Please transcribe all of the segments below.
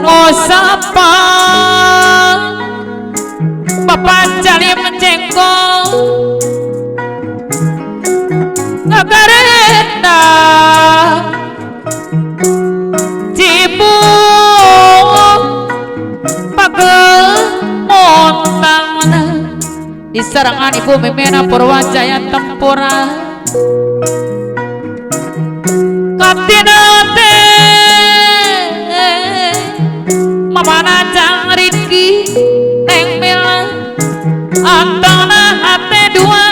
Ngosapa Bapak cali menjengkol ngagarena cibuk pagel montang di serangan ibu Mimena Purwajaya Tempura katina teh mamana jang Ridki neng Mila antana hate dua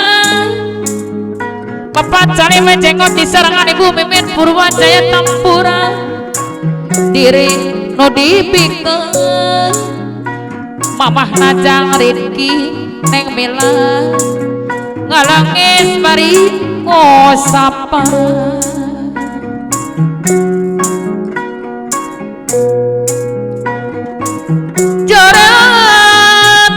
Bapak cari menjenggot di serangan ibu Mimin Purwajaya Tempura diri nu dipikeun mamah najang Ridki neng Mila ngalangis bari ngosapa jorat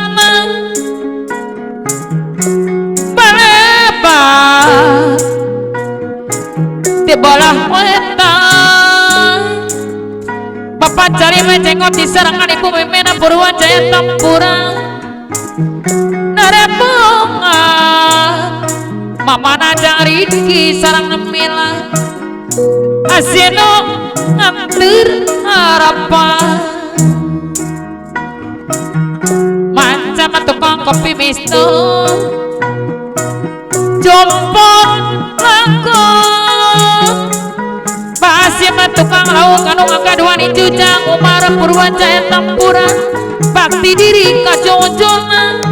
balebat di bolah wetan Bapak cari menjenggot di serangan ibu Mimena Purwajaya Tempura narebongan mama najang Ridki sarang Mila asino nganter harapan macam tukang kopi misto jompot langkong Basim tukang lauk anu ngagaduhan Jujang Umar Purwajaya Tempura bakti diri kajojona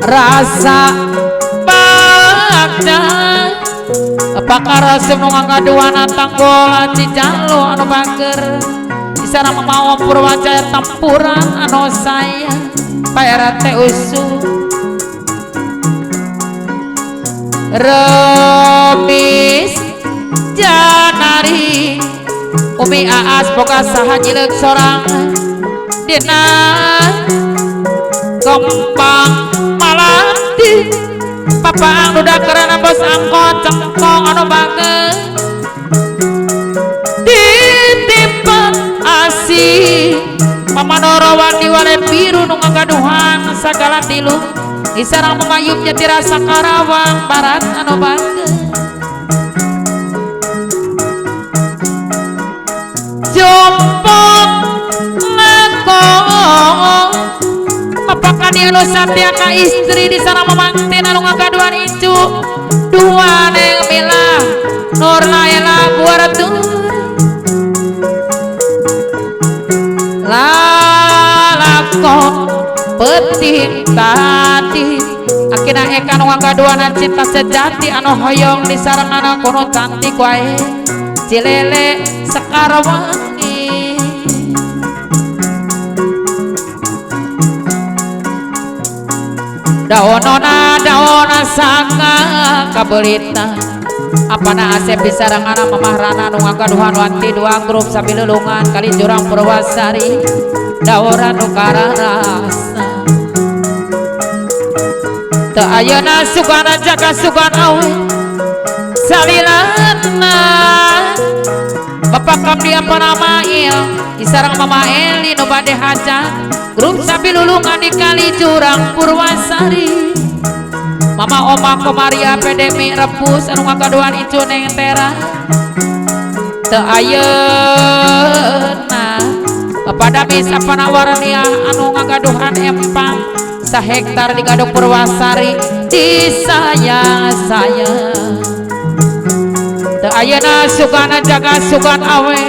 rasa bagja apakah resep nu ngagaduhan tanggola Cijalo anu bager disana mamawa Purwajaya Tempura anu saya Pak RT usuh Remis Janari Umi Aas boga saha nyileuk sorangan dina kembang malati papaang dudak karena bos angkot cengkong anu banget titipan asih Mama Norowan di wale biru nu ngagaduhan sagala tilu isarang memayum jati rasa Karawang Barat anu banget jompok ngakong apakah dia anu satya ka istri di sana memangtin anu ngagaduhan incu dua neng Mila Nur Laila buaratu lalakon peting tadi akhirna eka nu ngagaduhan cinta sejati anu hoyong di sareng anak kono cantik wae Cilele Sekarwangi daonona daona saka kabelita apana asep disarang anak mamah rana nu ngagaduhan wanti dua grup sabilulungan kali jurang Purwasari daora nu kararasa teu ayeuna sugana jaga sugan awe salilana Bapak kamdi apana Mail disarang Mama Eli nu bade hajat grup sabilulungan di kali jurang Purwasari Mama Oma Komaria Pedemi rebus anu ngagaduhan incu neng tera teu ayeuna Bapak Damis apana warniah anu ngagaduhan empang sahektar di Gadok Purwasari disayang-sayang teu ayeuna sugana jaga sugan awe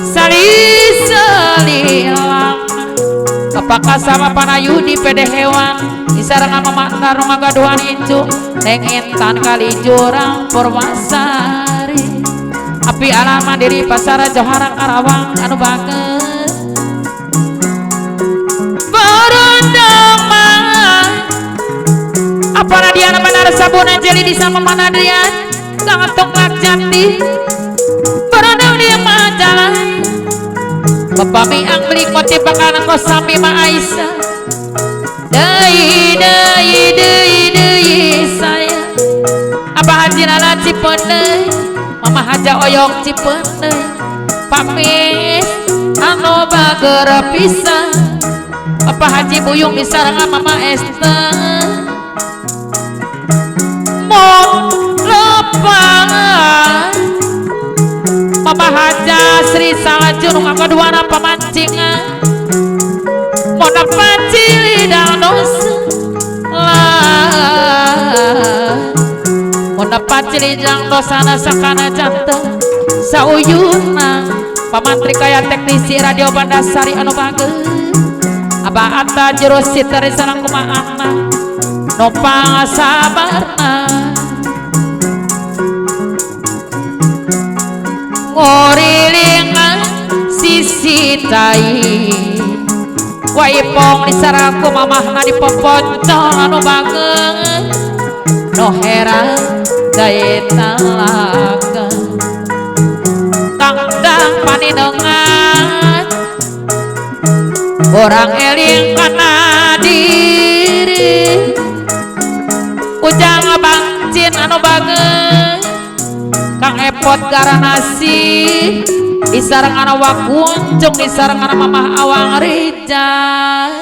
sali-salilang Bapak sama Panayudi pede hewan disarangan mama nu ngagaduhan incu neng Intan kali jurang Purwasari api alam mandiri pasar Johara Karawang anu banget berundama apana dia benar sabun jeli di sama mana dia sangat tongklak jati berundang dia majalah Bapak miang beli koti bakalan kos sami ma Aisyah deui deui deui deui saya Abah Haji Lala Cipeuneuy Mama Haja Oyong Cipeundeuy Pamis anu bager pisan Bapak Haji Buyung disarengan Mama Esther mon lepas Mama Haja Sri Salajun nu kaduana pamancingan mon pacili dosa lah mon pacili jang dosana sakana janten sauyuna pamantri kaya teknisi radio Bandasari anu bager Abah Atta jero sitari sareng kumaana nopang sabarna ngorilingan sisi tai waipong disarangku mamahna di poponcol anu bager no heran gae talaga kangdang paninengan orang eling kana diri ujang bangcin anu bager Kang Epot garanasi disareng ana wakuncung disareng ana Mamah Awang Rijal.